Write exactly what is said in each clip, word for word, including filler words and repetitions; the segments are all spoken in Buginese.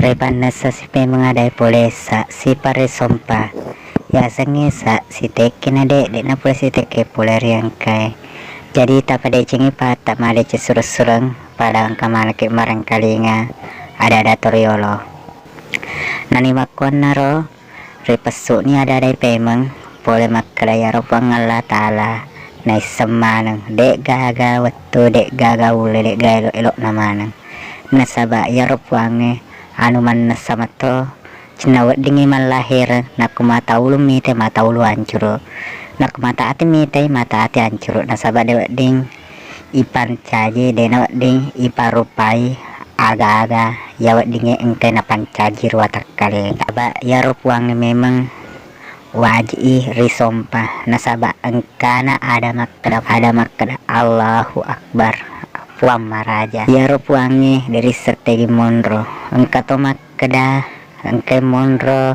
Ripannessa sipemeng adae pole sa, sipare sompa. Yasengnge sa, sitekke na de, de na pole sitekke pole ri engkae. Jadi tapadecengi patta madeceng sureng-sureng, pada engka manekki marengkalinga ada-ada toriolo. Nani makkuannaro, ripessu'ni ada-adai pemeng, pole makkeda iyaro Puang Allah Ta'ala naisseng maneng, de'gaga wettu, de'gaga ule, de'gaga elo-elokna maneng. Nasaba iyaro Puangnge anu mannessa metto, cinna weddingngi mallahireng, nakko mata ulu mitai, mata ulu ancuru, nakko mata ati mitai, mata ati ancuru, nasaba de wedding ipancaji, de na wedding iparupai aga-aga iya weddingnge engkai napancaji ri watakkale. Nasaba iyaro Puangnge memeng waji'i risompa, nasaba engkana ada makkeda, ada makkeda, "Allahu Akbar, Puang maraja." Iyaro Puangnge de risseng tegi monro. Engka to makkeda engkai monro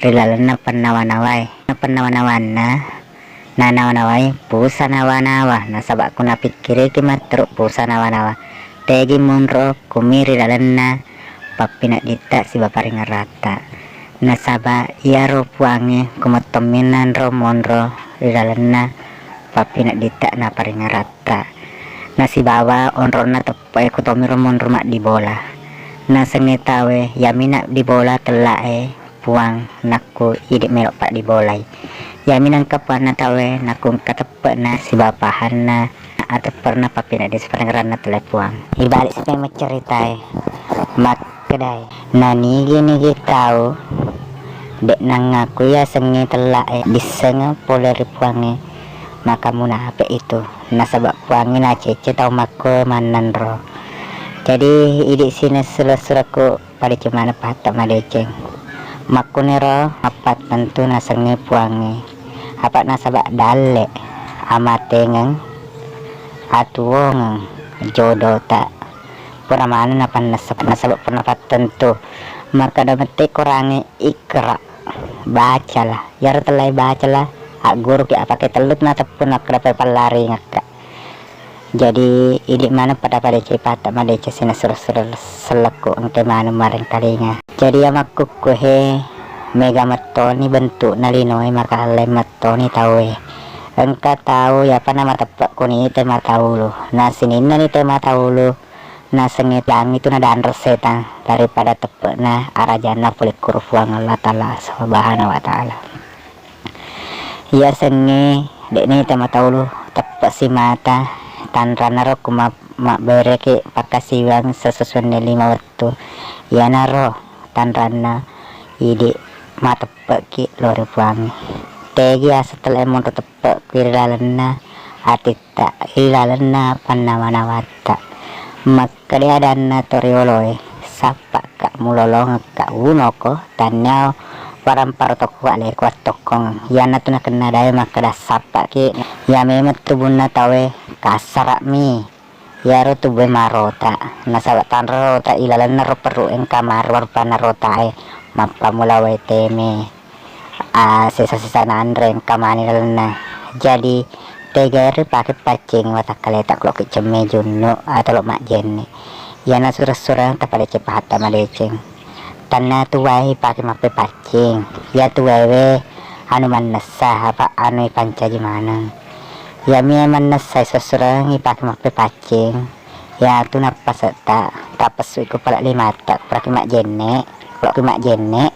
ri lalenna pennawa-nawae. Pennawa-nawanna, nanawa-nawai pusa nawa-nawa, nasaba ko napikkiriki matteru pusa nawa-nawa, tegi monro kumi ri lalenna pappinedditta siba paringeratta. Nasaba iyaro Puangnge ko mettomminanro monro ri lalenna pappinedditta na paringeratta. Nasibawa onronna teppe'e ko tomiro monro maddibola. Nasengnge taue, yamina dibola tella'e Puang nakku idi melo paddibolai. Yamina engka puanna taue nakku engka teppe'na siba pahanna atepperna pappineddi siparengeranna tella'e Puang. Ibalik sipemeng ceritae, makkedai, nanigi-nigi tau de nangakui yasengnge tella'e dissengeng pole ri Puangnge, maka munape itu. Nasaba Puangnge nacecce tau makko mannanro. Jadi idi sining sura-surakku padeceng maneng patta madeceng. Makkuniro mappattentu nasengnge Puangnge. Apa nasaba dalle, amatengeng, atuongeng jodota. Pura maneng napannessa, nasaba pura napattentu. Makkeda mette Korangnge, "Iqra, bacalah." Iyaro tellae bacalah, agguruki apake tellu nateppu nakkeda pallari ngakka. Jadi idi maneng pada-pada cipata madeceng sining sura-sura sellekku engka maneng marengkalinga. Jadi iya makkukku he, mega mettoni bentukna linoe, makalleng mettoni tauwe. Engka tau iyapa namateppe kuni te mata ulu. Na sininna ni te mata ulu, nasengnge tangi tu nadanre setang daripada teppe'na arajanna pole kuru Puang Allah Ta'ala Subhanahu wa Ta'ala. Iyasengnge de'ni te mata ulu teppe simata, tanrannaro ku ma-, mabbereki pakkasiwiang sesusuanni lima wettu. Iyanaro tanranna idi mateppe'ki lao ri Puangnge. Tegi asa tella monro teppe kui ri lalenna atitta, ri lalenna pannawa-nawatta. Makkeda adanna torioloe, "Sappakka, mulolongekka, unoko, tanniao waramparo tokko aleku attokkongeng." Iyanatu nakenna dae makkeda sappaki, iya memeng tubunna tauwe kassara'mi. Iyaro tubue marota, nasaba tanra rota ilalenna ro perru engka marupa-rupanna rotae, mappamula wae teme, a, sesa-sesa nanre engka mani lalenna. Jadi, tegai ripake paccing watakkaleta loki cemme junnu atau lo majjenne. Iyana sureng-sureng tapadeceng pahatta madeceng. Tanna tu wae ipake mappepaccing. Iyatu waewe anu mannessa, apa anu ipancaji maneng. Iyami mannessa sureng-sureng ipake mappepaccing. Iyatu nappasetta, tapessu ku pala limatta, puraki majjenne, puraki majjenne.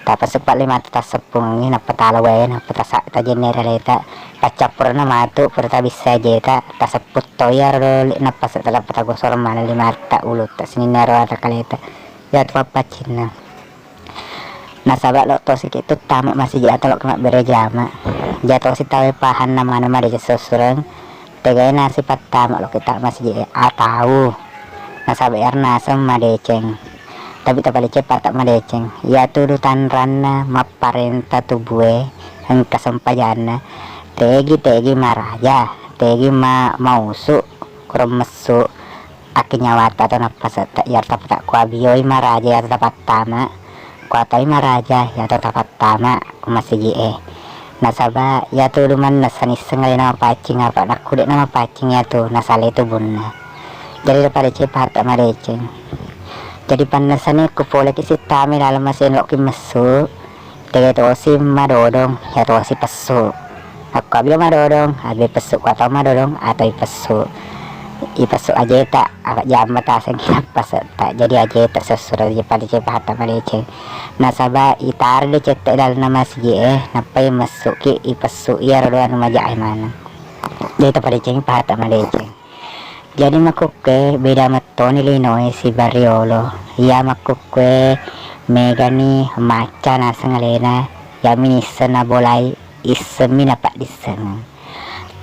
Tapessu pala limatta tasseppungengi, nappa tala wae, nappa tasa-, tajenne ri aleta. Paccappurana matu, pura tabissa jeta, taseppung to iyaro nappasetta, nappa tagosoro maneng limatta, ulutta, sininna ro watakkaleta. Iyatu pappaccinna. Nasaba lo tosiki tu tama masiji atau lo mabbere jama. Jatosi tawe pahanna maneng madeceng sureng-sureng. Tegai nasi pattama lo kita masiji atau. Nasaba iyaro naseng madeceng. Tapi tapadeceng patta madeceng. Iyatu du tanranna mapparenta tubue engka sempajanna. Tegi-tegi maraja, tegi ma-, mausu, kurang messu. Akki nyawata to nappasetta, iyaro tapata kuabioi maraja, iyaro tapattama, kuatai maraja, iyaro tapattama ku masiji e. Nasaba iyatu du mannessa nisseng alena mapaccing, apa nakku de namapaccing iyatu, nasale tubunna. Jadi ripadeceng pahatta madeceng. Jadi pannessani ku poleki sittama laleng maseng lokki messu, tega tosi madodong, ya tosi pessu. Akko abila madodong, abi pessu, ko atau madodong, atau ipessu. Ipessu ajeta, apa jamma taseng kita pasetta. Jadi ajeta sessura je pada cepa hatta madeceng. Nasaba itaro decette dalam masjid e, nappai messuki ipessu iya rodo anu maja e maneng. Jadi tapadeceng pahata madeceng. Jadi makkukkue beda mettoni linoe siba riolo. Iya makkukkue megani macca naseng alena, yami nisseng nabolai, issemmi napaddissengeng.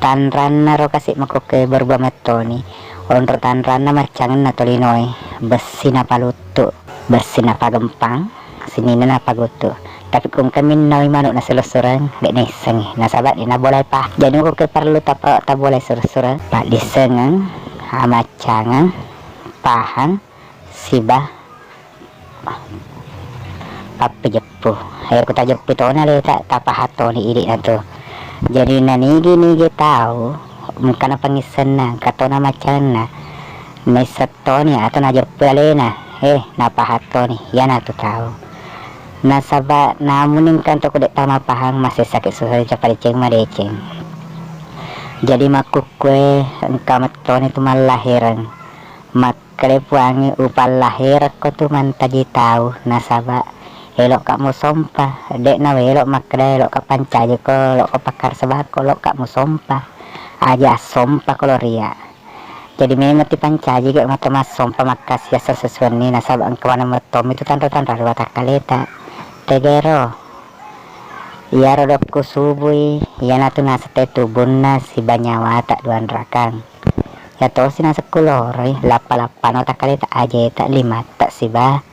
Tanranna ro kasi makkukkue berubah mettoni. Onro tanranna maccangenna to linoe, bessi napaluttu, bessi napagempang, sininna napaguttu. Tapi ko engka minnau manuk naselessureng, de naissengi, nasaba de nabolai pa. Jadi ko ke parellu tapa tabolai selessureng, paddissengeng, amaccangeng, pahang, siba pappejeppu. Eh, ko tajeppu tona leta, tapahang toni idi natu. Jadi nanigi-nigi tau engkana pangissenna, engka tona maccanna. Naisseng toni atau najeppu alena, eh, napahang toni, iyanatu tau. Nasaba namuning kan toko de tama pahang, masessaki susah capadeceng madeceng. Jadi makkukkue engka mettoni tu mallahireng. Makkeda puangi upallahirekko tu mantaji tau, nasaba elokka musompa, de nawelo makkeda elokka pancajiko, elokka pakkarsa bako, elokka musompa. Aja assompa kolo ria. Jadi memang tipancaji ke mata massompa makkasiasa sesuwenni, nasaba engka maneng mettomi tu tanra-tanra ri watakkaleta. Tegero. Iyaro dokku subui, iyanatu nasette tubunna siba nyawata duanrakang. Yatosi nasekku loroi, lappa-lappana watakkaleta ajeta limatta siba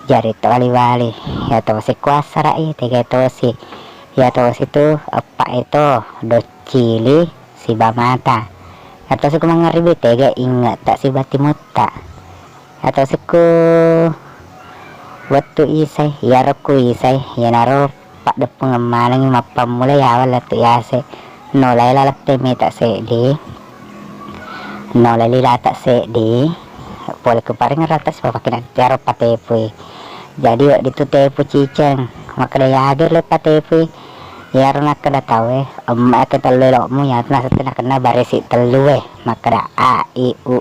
jari to wali-wali. Yatosi kuassara'i, tega tosi. Yatosi tu eppa eto, doccili, siba mata. Yatosi ku mangaribi tega ingetta siba timutta. Yatosi ku wettu isai, iyaro ku isai, iyanaro paddeppungeng manengi mappammula yawa lettu yase. Nolai lalette meta seddi, nolai lilata seddi, pole ku paringerrata siba pakkina tiaro patepui. Jadi wedding tu tepu ciceng, makkeda yager le patepui. Iyaro nakkeda tauwe, emme ake tellu elokmu, iyatu nasette nakenna barisi tellue, makkeda a, i, u.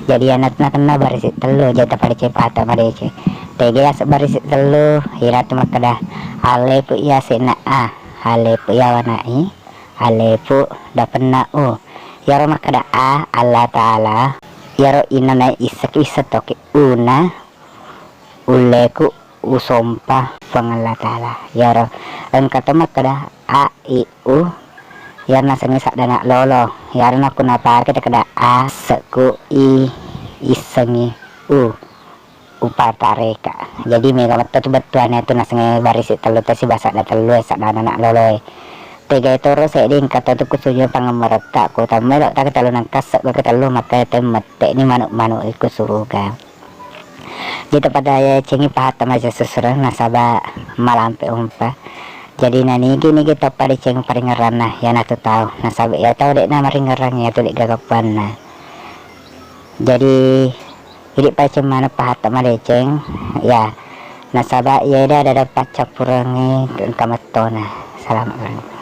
Jadi iyanatu nakenna barisi tellu, jadi tapadeceng pata madeceng. Tega yase barisi tellu, iyanatu makkeda alepu iyase na a, alepu iyawana i, alepu dapenna u. Iyaro makkeda a, Allah Ta'ala, iyaro inna nae isseki isseng toki una, ulleku usompa Puang Allah Ta'ala. Iyaro engka to makkeda a, i, u, iyaro nasengngi saddana lolo. Iyaro nakku napake takkeda a, sekku i, issengngi u, upatareka. Jadi mega metto tu bettuanna tu nasengnge barisi tellu to siba sadda tellu e, saddana anak lolo e. Tegai toro seddi engka to tu kusuju pangemmeretta, ku tammelo ta ketellu nangkasse ku ketellu makkai temmette'ni manuk-manuk iku suruga. Jadi pada yacengi pahatta maja susureng nasaba malampe umpa. Jadi nanigi-nigi tau padeceng paringerranna iyanatu tau, nasaba iya tau de'na maringerrang iyatu de'gaga puanna. Jadi idi padeceng maneng pahatta madeceng, ya, nasaba iyeda ada-ada paccappurengngi engka mettona. Assalamualaikum.